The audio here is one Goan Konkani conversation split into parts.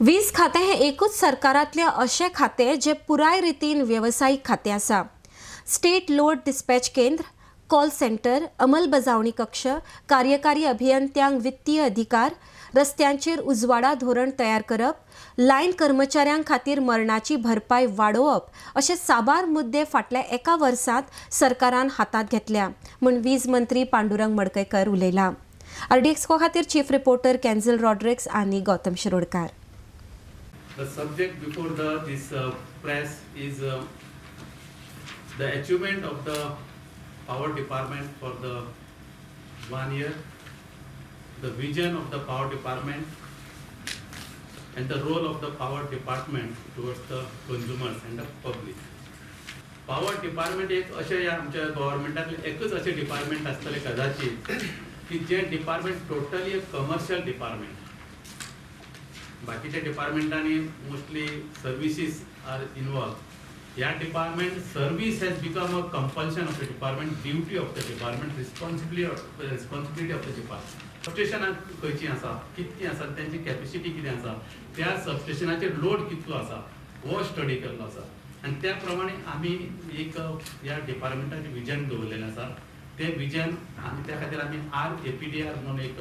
वीज खातें हें एकूच सरकारांतलें अशें खातें जें पुराय रितीन वेवसायीक खातें आसा. स्टेट लोड डिस्पॅच केंद्र, कॉल सेंटर, अंमलबजावणी कक्ष, कार्यकारी अभियंत्यांक वित्तीय अधिकार, रस्त्यांचेर उजवाडा धोरण तयार करप, लायन कर्मचाऱ्यां खातीर मरणाची भरपाय वाडोवप अशे साबार मुद्दे फाटल्या एका वर्सांत सरकारान हातांत घेतल्या म्हूण वीज मंत्री पांडुरंग मडकयकर उलयला. आरडीएक्स खातीर चीफ रिपोर्टर कॅन्झल रॉड्रिक्स आनी Gautam Shirodkar. The subject before the this press is the achievement of the power department for the one year, the vision of the power department, and the role of the power department towards the consumers and the public. Power department एक अशें ह्या आमच्या गव्हर्मेंटांतलें एकूच अशें डिपार्टमेंट आसतलें कदाचित की जें डिपार्टमेंट टोटली एक कमर्शियल डिपार्टमेंट. बाकीच्या डिपार्टमेंटांनी मोस्टली सर्विसीस are involve. ह्या department service has become a compulsion of the department, duty of the department, responsibility of the department. सबस्टेशनां खंयचीं आसा, कितलीं आसा, तेंची कॅपेसिटी कितें आसा, त्या सबस्टेशनाचेर लोड कितलो आसा हो स्टडी केल्लो आसा आनी त्या प्रमाणे आमी एक ह्या डिपार्टमेंटाचें विजन दवरलेलें आसा. तें विजन आनी त्या खातीर आमी आर एपीडीआर म्हणून एक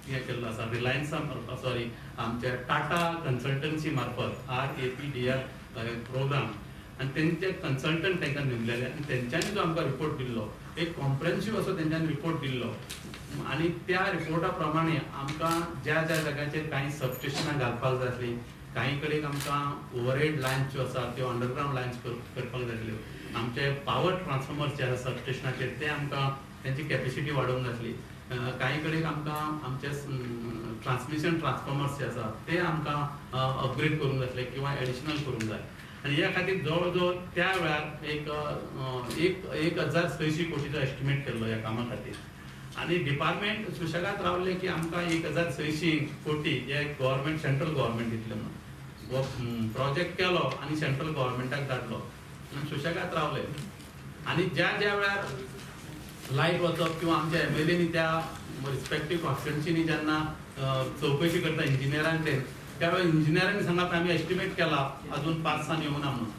हें केल्लो आसा, रिलायन्सा, सॉरी, आमच्या टाटा कन्सल्टन्सी मार्फत आर एपीडीआर प्रोग्राम आनी तेंचे कन्सल्टंट तांकां नेमलेले आनी तेंच्यांनी जो आमकां रिपोर्ट दिल्लो, एक कॉम्प्रेन्सीव असो तेंच्यांनी रिपोर्ट दिल्लो आनी त्या रिपोर्टा प्रमाणे आमकां ज्या ज्या जाग्याचेर कांय सबस्टेशनां घालपाक जाय आसलीं, कांय कडेन आमकां ओवरहेड लायन्स ज्यो आसा त्यो अंडरग्रावंड लायन्स करपाक जाय आसल्यो, आमचे पावर ट्रान्सफॉर्मर्स जे आसा सबस्टेशनाचेर ते आमकां तेंची कॅपेसिटी वाडोवंक जाय आसली, कांय कडेन आमकां आमचे ट्रान्समिशन ट्रान्सफॉर्मर्स जे आसा ते आमकां अपग्रेड करूंक जाय आसले किंवा एडिशनल करूंक जाय. आनी ह्या खातीर जवळ जवळ त्या वेळार एक एक 1600 कोटीचो एस्टिमेट केल्लो ह्या कामा खातीर आनी डिपार्टमेंट सुशेगाद रावले की आमकां 1600 कोटी हे गव्हर्मेंट, सेंट्रल गव्हर्मेंट दितले म्हणून. हो प्रोजेक्ट केलो आनी सेंट्रल गव्हर्मेंटाक धाडलो आनी सुशेगाद रावले. आनी ज्या ज्या वेळार लायट वचप किंवा आमच्या एमएलएनी त्या रिस्पेक्टीव कॉन्स्टिट्युन्सीनी जेन्ना चवकशी करता इंजिनियरां कडेन, त्या वेळार इंजिनियरांनी सांगप आमी एस्टिमेट केला, अजून 5-6 येवना म्हणून.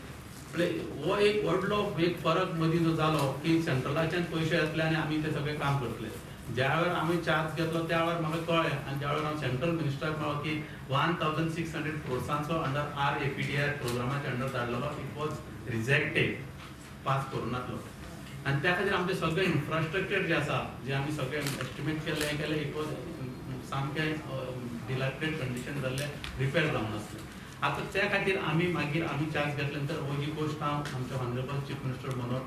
म्हणजे हो एक व्हडलो एक फरक मदीं जो जालो की सेंट्रलाच्यान पयशे येतले आनी आमी ते सगळें काम करतले. ज्या वेळार आमी चार्ज घेतलो त्या वेळार म्हाका कळ्ळें आनी ज्या वेळार हांव सेंट्रल मिनिस्टराक मेळ्ळो की 1600 क्रोर्सांचो अंडर आर एपीडीआर प्रोग्रामाच्या अंडर धाडलेलो, it was rejected, पास करूं नासलो. आनी त्या खातीर आमचें सगळें इन्फ्रास्ट्रक्चर जें आसा, जें आमी सगळें एस्टिमेट केल्लें, हें केलें, it was सामकें डिलॅपिडेट कंडिशन जाल्लें, रिपेर जावं नासलें. आतां त्या खातीर आमी मागीर आमी चार्ज घेतले नंतर हो ही गोश्ट हांव आमच्या ऑनरेबल चीफ मिनिस्टर मनोहर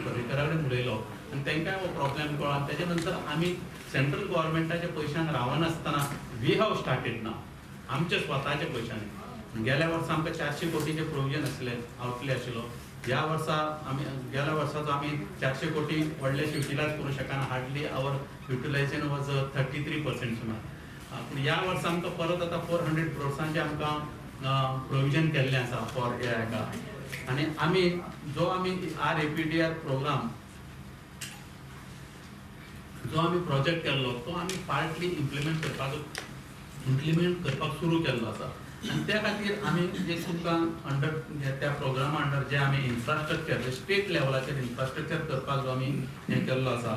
पर्रीकरा कडेन उलयलो आनी तांकांय हो प्रॉब्लेम कळ्ळो. आनी तेजे नंतर आमी सेंट्रल गव्हर्मेंटाच्या पयशांक रावनासतना we have started नाव आमच्या स्वताच्या पयशांनी. गेल्या वर्सा आमकां 400 कोटीचें प्रोविजन आसलें, आवटले आशिल्लो. ह्या वर्सा आमी गेल्या वर्साचो आमी 400 कोटी व्हडलेशे युटिलायज करूं शकना, hardly our utilization was 33% सुमार. पूण ह्या वर्सा आमकां परत आतां 400 क्रोर्सांचें आमकां प्रोविजन केल्लें आसा फॉर ह्या हेका. आनी आमी जो आमी आर एपीडीआर प्रोग्राम जो आमी प्रोजेक्ट केल्लो तो आमी पार्टली इम्प्लिमेंट करपाक सुरू केल्लो आसा. आनी त्या खातीर आमी जे तुमकां अंडर त्या प्रोग्रामा अंडर जे आमी इन्फ्रास्ट्रक्चर, स्टेट लेवलाचेर इन्फ्रास्ट्रक्चर करपाक जो आमी हें केल्लो आसा.